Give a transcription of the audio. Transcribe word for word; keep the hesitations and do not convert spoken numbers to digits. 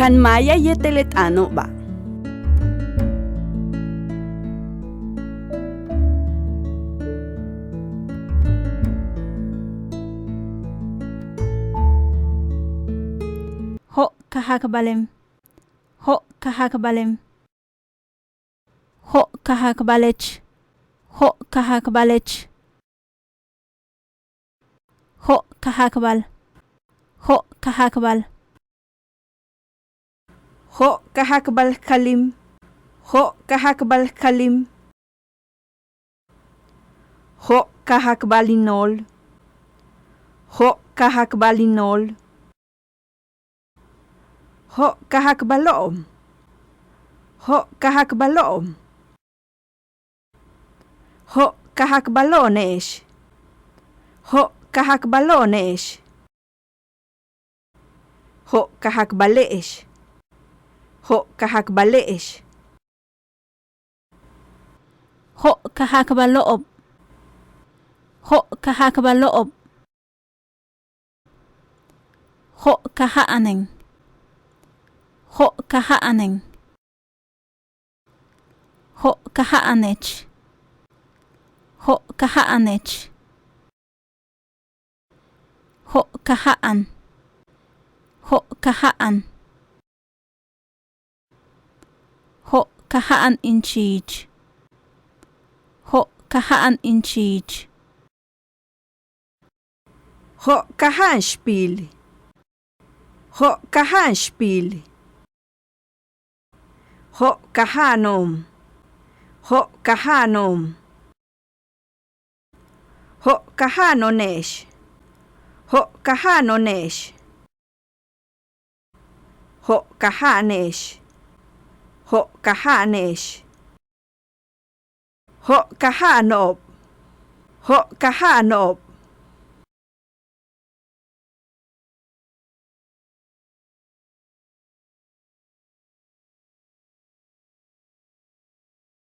Kan maaya yéetel le t'aano'oba'. Jo' kajakbalem. Jo' kajakbalem. Jo' kajakbalech. Jo' kajakbalech. Jo' kajakbal. Jo' kajakbal. Jo' kajakbal kalim. Jo' kajakbal kalim. Jo' kajakbal in óol. Jo' kajakbal in óol. Jo' kajakbalo'ob. Jo' kajakbalo'ob. Jo' kajakbalo'one'ex. Jo' kajakbalo'one'ex. Jo' kajakbale'ex. Jo' kajakbale'ex. Jo' kajakbalo'ob. Jo' kajakbalo'ob. Jo' kaja'anen. Jo' kaja'anen. Jo' kaja'anech. Jo' kaja'anech. Jo' kaja'an. Jo' kaja'an. Jo' kaja'an in chiich. Jo' kaja'an in chiich. Jo' kaja'an xpil. Jo' kaja'an xpil. Jo' kaja'ano'on. Jo' kaja'ano'on. Jo' kaja'ano'one'ex. Jo' kaja'ano'one'ex. Jo' kaja'ane'ex. Jo' kaja'ane'ex. Jo' kaja'ano'ob. Jo' kaja'ano'ob.